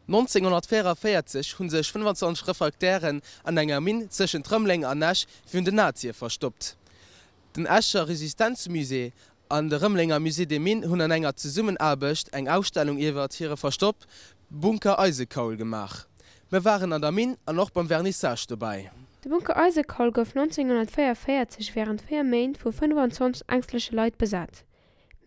1944 hu sech 25 Refraktären an enger Minn tëschent Rëmeleng an Esch virun den Nazie verstoppt. Den Escher Resistenzmusée an de Rëmelenger Musée des Mines hunn an enger Zesummenaarbecht eng Ausstellung iwwert hire Verstopp Bunker Eisekaul gemaach. Mir waren an der Minn an och beim Vernissage dobäi. De Bunker Eisekaul gouf 1944 wärend 4 Méint vu 25 ängstleche Leit besat.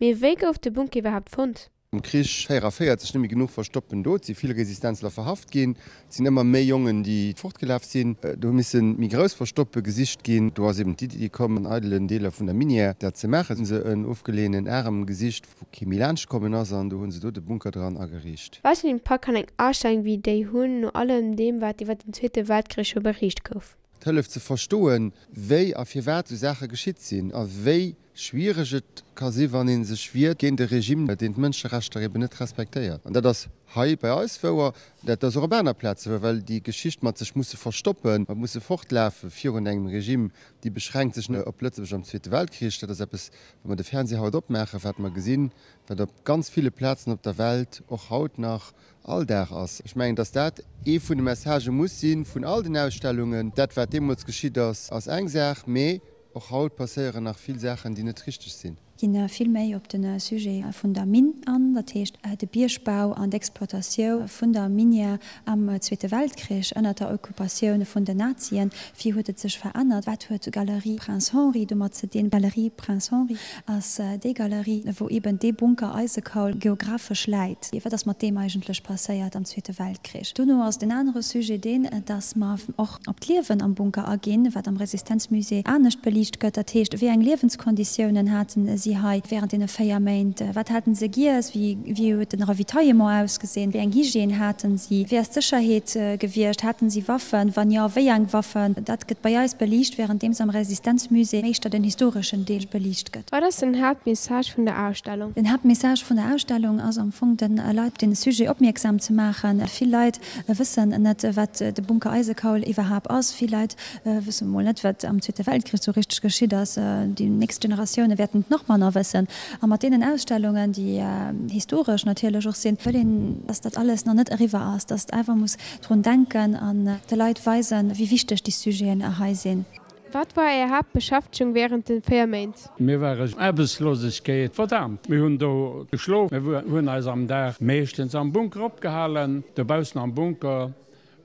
Mee wéi gouf de Bunker iwwerhaapt fonnt? Am Krich 44 net méi genuch Verstoppten do, et si vill Resistenzler verhaft ginn, et sinn ëmmer méi Jongen déi fortgelaf sinn, do hu misse méi grouss Verstoppe gesicht ginn. Do ass eben d'Iddi komm an eidelen Deeler vun der Minière dat ze maachen. Hu se en ofgeleeënen Arem gesicht wou kee méi laanscht kommen ass an do hu se do de Bunker dran ageriicht. Wat en Impakt kann eng Ausstellung wéi déi hunn, no allem deem wat iwwer den Zweete Weltkrich scho beriicht gouf? Et hëlleft ze verstoen, wéi a firwat esou Saache geschitt sinn a wéi schwiereg et ka si wann ee sech wiert géint e Regime, deen d'Mënscherechter eben net respektéiert. An dat ass hei bei eis wouer, dat ass och op aner Plaze wouer, well déi Geschicht mat sech musse verstoppen, mat musse fortlafe virun engem Regime, déi beschränkt sech net op Lëtzebuerg am Zweete Weltkrich. Dat ass eppes, wa mer de Fernseh haut opmaachen, wat mer gesinn, wat op ganz ville Plazen op der Welt och haut nach Alldag ass. Ech mengen, datt dat ee vun de Messagë muss si vun all den Ausstellungen. Dat, wat deemools geschitt ass, ass eng Saach, mee Och haut passéieren nach vill Saachen, déi net richteg sinn. Ginn vill méi op de Sujet vun der Minn an, dat heescht de Biergbau an d'Exploitatiou vun der Minière am Zweete Weltkrich ënner der Occupatioun vun den Nazien. Wéi huet et sech verännert? Wat huet d'Galerie Prince Henri domat ze dinn? D'Galerie Prince Henri ass déi Galerie, wou eben dee Bunker Eisekaul geographesch läit. Wat ass mat deem eigentlech passéiert am Zweete Weltkrich? Dono ass den anere Sujet deen, dass mer och op d'Liewen am Bunker aginn, wat am Resistenzmusée anescht beliicht gëtt. Dat heescht, wéi eng Liewenskonditiounen haten si hei wärend deene 4 Méint? Wat haten se giess? Wéi huet den Ravitaillement ausgesinn? Wéi eng Hygiène haten si? Wéi ass d'Sécherheet gewiescht? Haten si Waffen? Wann jo, wéi eng Waffen? Dat gëtt bei eis beliicht, wärenddeems am Resistenzmusée éischter den historeschen Deel beliicht gëtt. Wat ass den Haaptmessage vun der Ausstellung? Den Haaptmessage vun der Ausstellung ass am Fong, de Leit op dee Sujet opmierksam ze maachen. Vill Leit wëssen net, wat de Bunker Eisekaul iwwerhaapt ass. Vill Leit wësse mol net, wat am Zweete Weltkrich sou richteg geschitt ass. Déi nächst Generatioune wäerten et nach manner wëssen. A mat deenen Ausstellungen, déi historesch natierlech och sinn, wëll een, dass dat alles nach net eriwwer ass, dass einfach muss drun denken an de Leit weisen, wéi wichteg déi Sujeten hei sinn. Wat war Är Haaptbeschäftegung wärend de 4 Méint? Mir ware Aarbechtslosegkeet verdaamt. Mir hunn do geschlof. Mir hunn eis am Dag meeschtens am Bunker opgehalen. Dobaussen am Bunker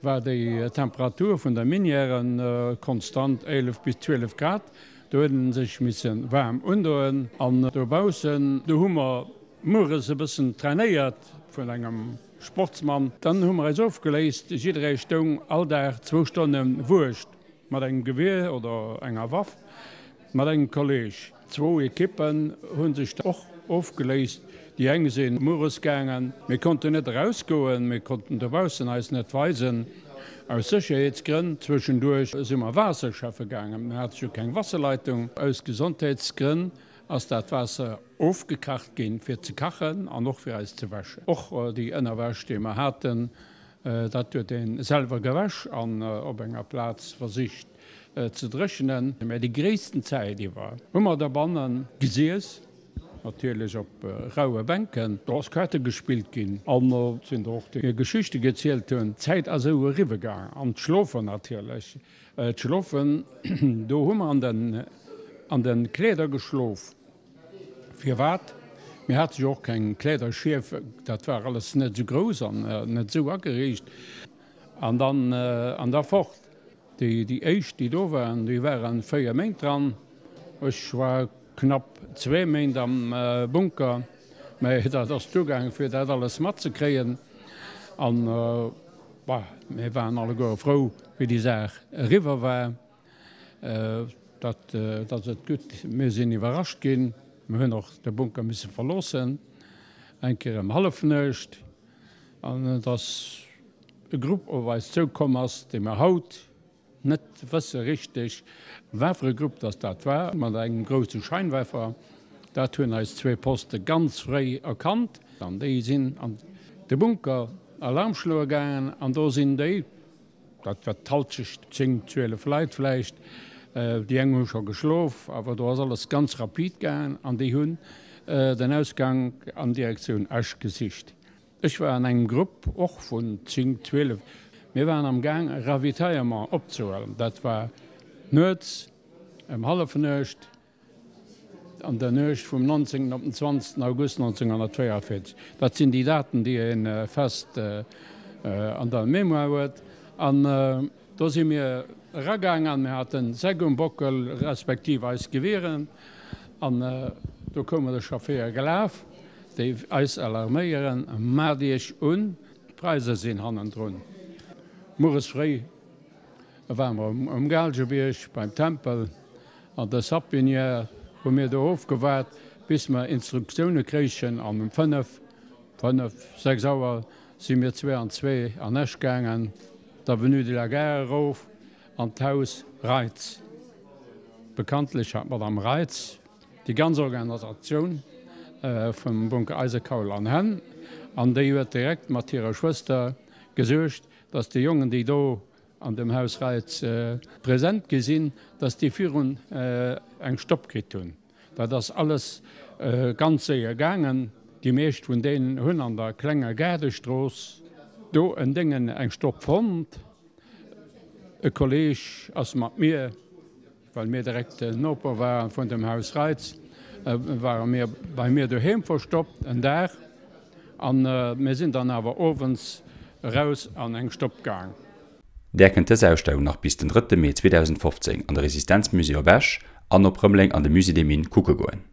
war déi Temperatur vun der Minière konstant 11 bis 12 Grad. Do huet een sech misse waarm undoen. An dobaussen, do hu mer mueres e bëssen trainéiert vun engem Sportsmann. Dann hu mer eis ofgeléist. Jidderee stoung all Dag zwou Stonne Wuecht. Mat engem Gewier oder enger Waff, mat engem Kolleg. Zwou Ekippen hu sech och ofgeléist. Déi eng si mueres gaangen. Mir konnten net erausgoen, mir konnten dobaussen eis net weisen, aus Sécherheetsgrënn. Zwëschenduerch si mer Waasser schäffe gaangen. Mir hate jo keng Wasserleitung. Aus Gesondheetsgrënn ass dat Waasser ofgekacht ginn, fir ze kachen an och fir eis ze wäschen. Och déi Ënnerwäsch, déi mer haten, Dat huet ee selwer gewäsch an op enger Plaz versicht ze dréchenen. Mä déi gréissten Zäit iwwer hu mer dobanne gesiess, natierlech op raue Bänken. Do ass Kaarte gespillt ginn an et sinn der och, déi Geschichte gezielt hunn. D'Zäit ass esou eriwwe gaang. An d'Schlofen natierlech. D'Schlofen, do hu mer an de Kleeder geschlof. Firwat? Mir hate jo och keng Kläderschief, dat war alles net esou grouss an net esou ageriicht. An dann, an da fort. Déi, déi éischt, déi do waren, déi waren 4 Méint dran. Ech war knapp zwee Méint am Bunker, mä dat ass duergaangen, fir dat alles matzekréien. An, bah, mir waren alleguere frou, wéi déi Saach eriwwer war. Dat ass et gutt. Mir sinn iwwerrascht ginn. Mir hunn och de Bunker misse verloossen, eng Kéier ëm Hallefnuecht, an et ass e Grupp op eis zoukomm ass, dee mer haut net wësse richteg, wat fir e Grupp dass dat war, mat engem grousse Scheinwerfer. Dat hunn eis zwee Poste ganz fréi erkannt an déi sinn an de Bunker Alarm schloe gaangen an do sinn déi, Dat war d'Halschecht, 10, 12 Leit vläicht. Déi eng hu scho geschlof, awer do ass alles ganz rapid gaangen an déi hunn den Ausgank an Direktioun Esch gesicht. Ech war an engem Grupp, och vun 10, 12. Mir waren am Gaang e Ravitaillement opzehuelen. Dat war nuets ëm Hallefnuecht, an der Nuecht vum 19. op den 20. August 1944. Dat sinn déi Daten, déi ee fest an der Mémoire huet. An do si mir eragaangen an mir haten Säck um Bockel, respektiv eis Gewieren. An do koume de Chafféier gelaf, déi eis alarméieren, Maacht Iech un, d'Preise sinn hannendrun. Mueres fréi ware mer um Gaalgebierg beim Tempel an der Sapinière, hu mir do ofgewaart, bis mer Instruktioune kréichen an um 5, 5, 6 Auer si mir zwee an zwee an Esch gaangen, d'Avenue de la Gare erof an d'Haus Reitz. Bekanntlech hat d'Madame Reitz déi ganz Organisatioun vum Bunker Eisekaul an Hänn an déi huet direkt mat hirer Schwëster gesuergt, dass déi Jongen, déi do an dem Haus Reitz present gi sinn, dass déi virun eng Stopp kritt hunn. Dat ass alles ganz séier gaangen. Déi meescht vun deenen hunn an der klenger Gaardestrooss do en Déngen eng Stopp fonnt. E Kolleg ass mat mir, well mir direkt Noper waren vun dem Haus Reitz, ware mir bei mir doheem verstoppt en Dag an mir sinn dann awer owends eraus an eng Stopp gaang. Där kënnt dës Ausstellung nach bis den drëtte Mee 2015 an de Resistenzmusée op Esch an op Rëmeleng an de Musée des Mines kucke goen.